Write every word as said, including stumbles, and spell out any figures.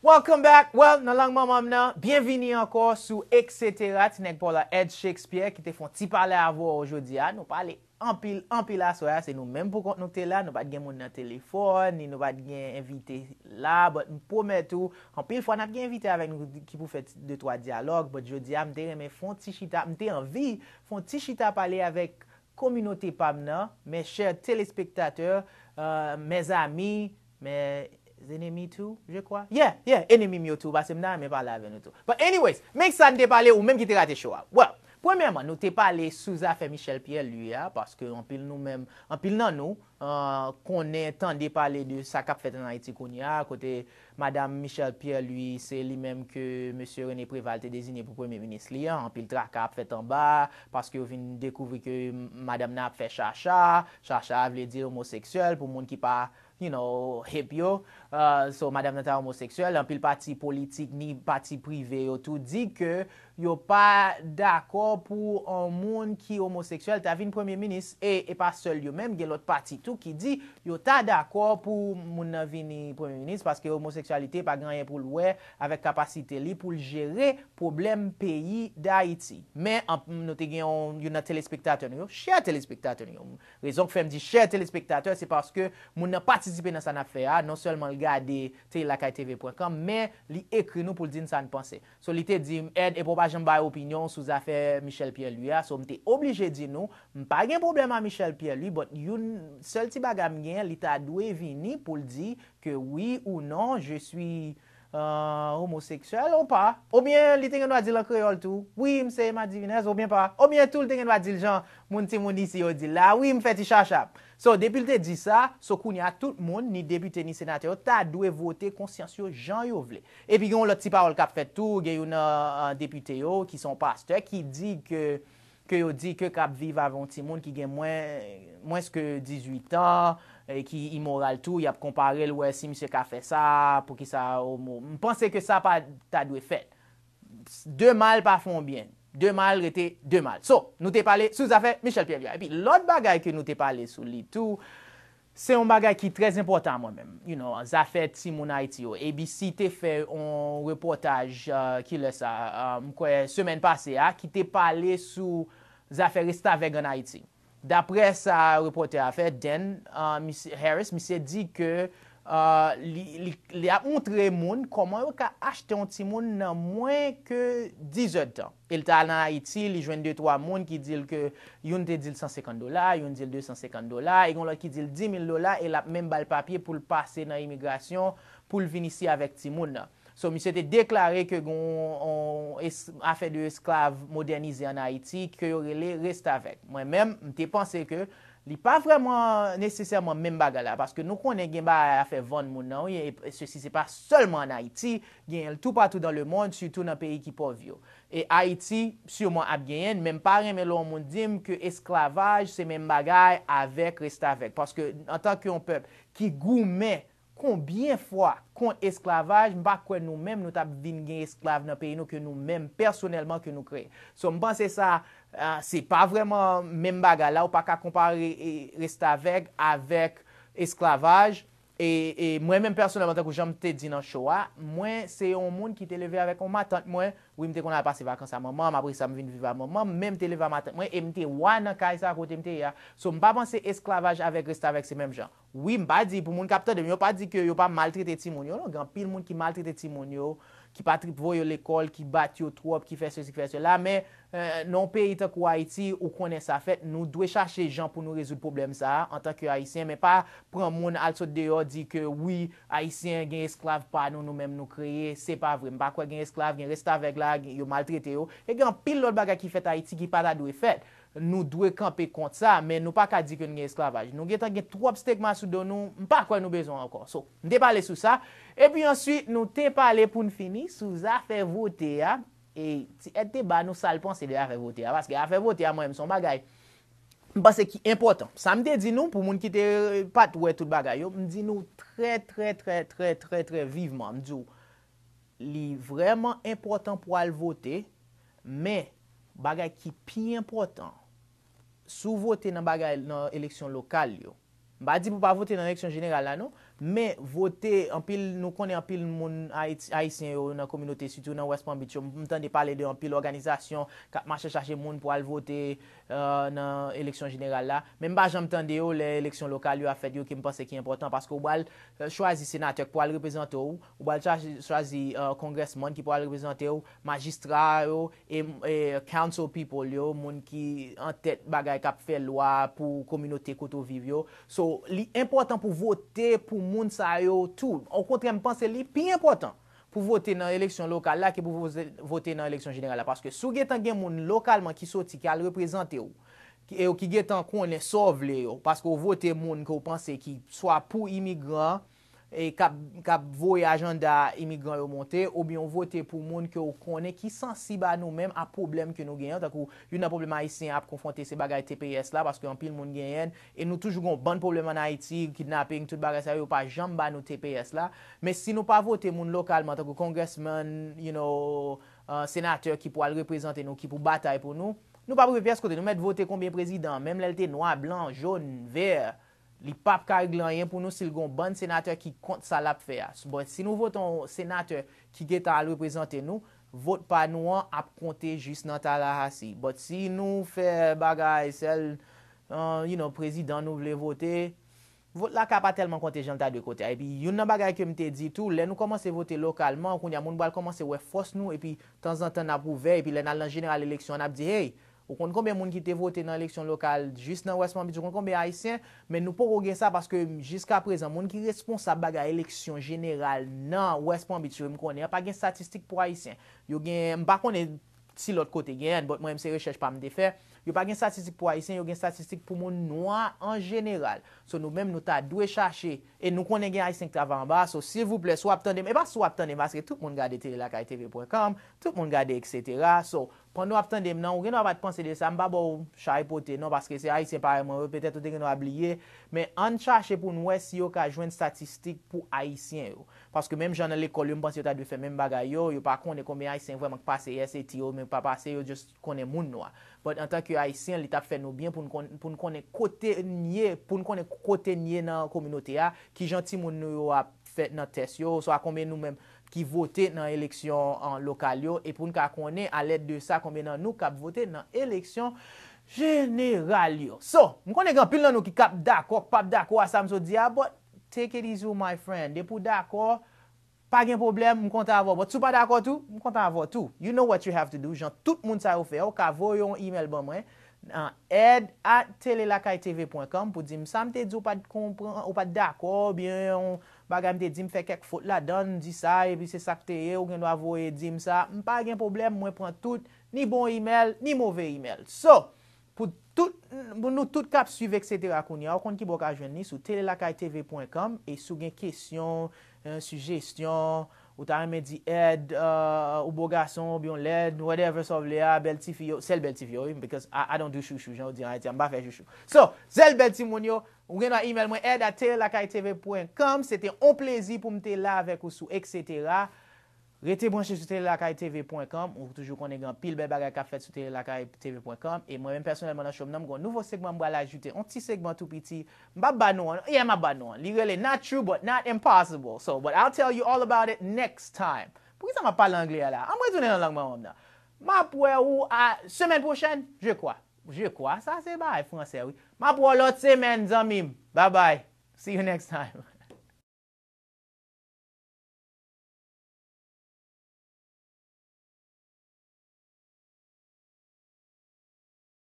Welcome back! Well, nan lang manman m nan, byenvini ankò sou Etsetera, ti nèg pa w la, Ed Shakespeare, ki te fè yon ti pale avè w jodi a. Nou pale anpil, anpil aswè a. Se nou menm poukont nou te la. Nou pa t gen moun nan telefòn, ni nou pa t gen envite la. But m pwomèt ou, anpil fwa n ap gen envite avèk nou ki pou fè de twa dyalòg. But jodi a, m te renmen fè yon ti chita, m te anvi fè yon ti chita pale avèk kominote pa m nan, mes chers téléspectateurs, euh, mes amis, mes ennemis tou, je crois. Yeah, yeah, enemi m yo tou, paske m ta renmen pale avè nou tou. But anyways, men sa n te pale, ou menm ki te rate show a. Well, premyèman, nou te pale sou zafè Michel Pierre Louis a, paske anpil nou menm, anpil nan nou, euh, konnen, tande pale de sa k ap fèt ann Ayiti kounye a, kote Madam Michel Pierre Louis, se li menm ke mesye René Préval te deziye pou premye minis li an. Anpil traka ap fèt anba, paske yo vin dekouvri ke madanm nan ap fè chacha. Chacha vle di omoseksyèl, pou moun ki pa, you know, hip yo. Uh, so, madanm nan ta omoseksyèl. Anpil pati politik, ni pati prive yo tou di ke yo pa dakò pou yon moun ki omoseksyèl ta vin premye minis. E, e pa sèl yo menm, gen lòt pati tou ki di yo ta dakò pou moun nan vini premye minis, paske omoseksyalite pa gen anyen pou l wè avèk kapasite li pou l jere pwoblèm peyi Dayiti. Men, an, nou te gen yon, youn nan telespektatè nou yo, chè telespektatè nou yo. Rezon k fè m di chè telespektatè, se paske moun nan patisipe nan sa n ap fè a, non sèlman l gade tele lakay T V pwen com, men li ekri nou pou l di n sa n panse. So, li te di m, Ed, epi w pa janm bay opinyon w sou zafè Michel Pierre Louis a. So, m te oblije di nou, m pa gen pwoblèm a Michel Pierre Louis, but youn sèl ti bagay m gen, li ta dwe vini pou l di ke wi ou non, je suis, euh, homosexuel ou pa. Oubyen, li te gen dwa di l an kreyòl tou, wi, m se Emma Divinez, oubyen pa. Oubyen tou, li te gen dwa di l jan moun timoun isi yo di l la, wi, m fè ti chachap. So, depi l te di sa, so kounye a tout moun, ni depite, ni senatè yo, ta dwe vote konsyans yo jan yo vle. Epi gen yon lòt ti pawòl k ap fèt tou, gen youn nan, euh, depite yo, ki se yon pastè, ki di ke, ke yo di ke k ap viv avè yon timoun ki gen mwen, mwens ke dizuit an, e ki imoral tou, y ap konpare l, wè si misye ka fè sa, poukisa omo. M panse ke sa pa ta dwe fèt. De mal pa fè yon byen. De mal rete de mal. So, nou te pale sou zafè Michel Pierre Louis a. Epi lòt bagay ke nou te pale sou li tou, se yon bagay ki trè enpòtan a mwen menm. You know, zafè timoun Ayiti yo. A B C te fè yon repòtaj, uh, kilè sa, uh, m kwè semèn pase a, ki te pale sou zafè restavèg ann Ayiti. Daprè sa repòtè a fè, Dan, uh, misye Harris, misye di ke, uh, li, li, li ap montre moun kòman yo ka achte yon timoun nan mwen ke diz èdtan. E l t al nan Ayiti, li jwenn de twa moun ki di l ke youn te di l san senkant dola, youn di l de san senkant dola, e gen lòt ki di l di mil dola, e l ap menm ba l papye pou l pase nan imigrasyon, pou l vin isi avèk timoun nan. So, misye te deklare ke gen yon, yon es-, afè de esklav modènize ann Ayiti ke yo rele restavèk. Mwen menm, m te panse ke li pa vrèman nesesèman menm bagay la, paske nou konnen gen bagay afè vann moun nan, wi, e sesi se pa sèlman ann Ayiti, genyen l toupatou dans le monde, sitou nan peyi ki pòv yo. E Ayiti, siman ap genyen l, men m pa renmen lè yon moun di m ke esklavaj se menm bagay avèk restavèk, paske antanke yon pèp ki goumen konbyen fwa kont esklavaj, m pa kwè nou menm nou t ap vin gen esklav nan peyi nou ke nou menm pèsonèlman ke nou kreye. So, m panse sa, ah, se pa vrèman menm bagay la, ou pa ka konpare, e, restavèk avèk esklavaj. E, e mwen menm pèsonèlman, tankou jan m te di nan show a, mwen se yon moun ki te leve avèk yon matant mwen. Wi, m te konn al pase vakans a manman m, apre sa m vin viv a manman m, men m te leve a matant mwen, e m te wa nan kay sa kote m te ye a. So, m pa panse esklavaj avèk restavèk se menm jan. Wi, m pa di, pou moun k ap tande m, yo pa di ke yo pa maltrete timoun yo, non. Gen anpil moun ki maltrete timoun yo, ki pa trip voye yo lekòl, ki bat yo twòp, ki fè sesi, ki fè sela, men, eh, nan yon peyi tankou Ayiti, ou konnen sa fèt, nou dwe chache jan pou nou rezoud pwoblèm sa a, antanke Ayisyen, men pa pran moun al sot deyò, di ke wi, Ayisyen gen esklav pa nou, nou menm nou kreye, se pa vre. M pa kwè gen esklav, gen restavèg la, gen, yo maltrete yo. E gen anpil lòt bagay ki fèt Ayiti ki pa ta dwe fèt. Nou dwe kanpe kont sa, men nou pa ka di ke n gen esklavaj. Nou gentan gen twòp stigma sou do nou, m pa kwè nou bezwen ankò. So, m te pale sou sa. Epi answit, nou te pale pou n fini sou zafè vote a. E ti Ed te ba nou sa l panse de afè vote a, paske afè vote a, mwen menm, se yon bagay m panse ki enpòtan. Sa m te di nou, pou moun ki te pa t wè tout bagay yo, m di nou trè, trè, trè, trè, trè, trè vivman, m di w, li vrèman enpòtan pou al vote, men bagay ki pi enpòtan, si w vote nan bagay, nan eleksyon lokal yo, m pa di pou pa vote nan eleksyon jeneral la, non, Men vote, anpil, nou konnen anpil moun Ayiti, Ayisyen yo nan kominote, sitou nan West Palm Beach yo. M tande pale de anpil òganizasyon k ap mache chache moun pou al vote nan eleksyon jeneral la. Men m pa janm tande yo lè eleksyon lokal yo ap fèt yo, ke m panse ki enpòtan, paske ou pral chwazi senatè ki pou al reprezante w, ou pral chwazi, chwazi kongrèsmann ki pou al reprezante w, majistra yo, e, e council people yo, moun ki antèt bagay k ap fè lwa pou kominote kote w viv yo. So, li enpòtan pou vote pou moun sa yo tou. Okontrè, m panse li pi enpòtan pou vote nan eleksyon lokal la ke pou vote, vote nan eleksyon jeneral la. Paske si w gentan gen moun lokalman ki soti, ki al reprezante w, ki, e ki gentan konnen sa w vle yo, paske w vote moun ke w panse ki swa pou imigran, e k ap, k ap voye ajanda imigran yo monte, oubyen w vote pou moun ke w konnen ki sansib a nou menm, a pwoblèm ke nou genyen, tankou youn nan pwoblèm Ayisyen ap konfwonte se bagay T P S la, paske anpil moun genyen l, e nou toujou gen yon bann pwoblèm ann Ayiti, kidnaping, tout bagay sa yo, yo pa janm ba nou T P S la. Men si nou pa vote moun lokalman, tankou congressman, you know, uh, senatè ki pou al reprezante nou, ki pou batay pou nou, nou p ap rive pyès kote. Nou mèt vote konbyen prezidan, menm lè l te nwa, blan, jòn, vè, li p ap ka regle anyen pou nou si l gen yon bann senatè ki kont sa l ap fè a. Bon, si nou vote yon senatè ki gentan al reprezante nou, vot pa nou an ap konte jis nan Tallahassee. But si nou fè bagay sèl, uh, you know, prezidan nou vle vote, vot la ka pa tèlman konte jan l ta dwe konte a. Epi youn nan bagay ke m te di tou, lè nou kòmanse vote lokalman, kounye a moun pral kòmanse wè fòs nou, epi tanzantan n ap ouvè, epi lè n al nan jeneral eleksyon an, n ap di, hey, ou konn konbyen moun ki te vote nan eleksyon lokal jis nan West Palm Beach, ou konn konbyen Ayisyen, men nou poko gen sa paske jiska prezan, moun ki responsab bagay eleksyon jeneral nan West Palm Beach yo, m konnen an, pa gen statistik pou Ayisyen. Yo gen, m pa konnen si lòt kote genyen, but mwen menm se rechèch pa m te fè. Yo pa gen statistik pou Ayisyen, yo gen statistik pou moun nwa an jeneral. So nou menm nou ta dwe chache, e nou konnen gen Ayisyen k travay anba, so silvouplè, si w ap tande m, e pa si w ap tande m, paske tout moun gade tele lakay T V pwen com, tout moun gade, et cetera. So, pandan w ap tande m nan, ou gen dwa pa t panse de sa, m pa ba w chay pote non, paske se Ayisyen parèy mwen yo, petèt ou te gen dwa bliye, men ann chache pou n wè si yo ka jwenn statistik pou Ayisyen yo. Paske menm jan nan lekòl yo, m panse yo ta dwe fè menm bagay yo, yo pa konnen konbyen Ayisyen vrèman k pase S A T yo, men pa pase, yo just konnen moun nwa. But antanke Ayisyen, li t ap fè nou byen pou n konn-, pou n konnen kote n ye, pou n konnen kote n ye nan kominote a, kijan timoun nou yo ap fè nan tès yo, oswa konbyen nou menm ki vote nan eleksyon, an, lokal yo, e pou n ka konnen, alèd de sa, konbyen nan nou k ap vote nan eleksyon jeneral yo. So, m konnen gen anpil nan nou ki k ap dakò, k p ap dakò a sa m sot di a, but take it easy, my friend. Depi w dakò, pa gen pwoblèm, m kontan avè w. But si w pa dakò tou, m kontan avè w tou. You know what you have to do. Jan tout moun sa yo fè, ou ka voye yon email ban mwen nan ed at tele lakay T V pwen com pou di m sa m te di ou pa t konprann, ou pa t dakò, oubyen yon bagay m te di m fè kèk fot ladan l, m di sa, epi se sa k te ye, ou gen dwa voye di m sa. M pa gen pwoblèm, mwen pran tout, ni bon email, ni move email. So, pou tout, pou nou tout k ap swiv, et cetera, kounye a, ou konn ki bò w ka jwenn li, sou tele lakay T V pwen com, e si w gen kesyon, yon sijesyon, ou ta renmen di ed, uh, ou bo gason, oubyen led, whatever sa w vle a, bèl tifi yo, sèl bèl tifi yo, wi, because I, I don't do chouchou, jan yo di an Ayiti, m pa fè chouchou. So, sèl bèl timoun yo, ou gen dwa email mwen, ed at tele lakay T V pwen com, se te yon plezi pou m te la avèk ou sou et cetera. Rete branche sou tele lakay T V pwen com, ou toujou konnen gen anpil bèl bagay k ap fèt sou tele lakay T V pwen com, e mwen menm pèsonèlman nan show m nan, m gen yon nouvo segman m pral ajoute, yon ti segman tou piti, m p ap ba nou an, yeah, m ap ba nou an, li rele Not True but Not Impossible, so, but I'll tell you all about it next time. Poukisa m ap pale anglè a la? An m retounen nan lang manman m nan. M ap wè ou a semèn pwochèn, je crois. Je crois, sa se bagay fransè, wi. M ap wè w lòt semèn, zanmi m. Bye bye. See you next time.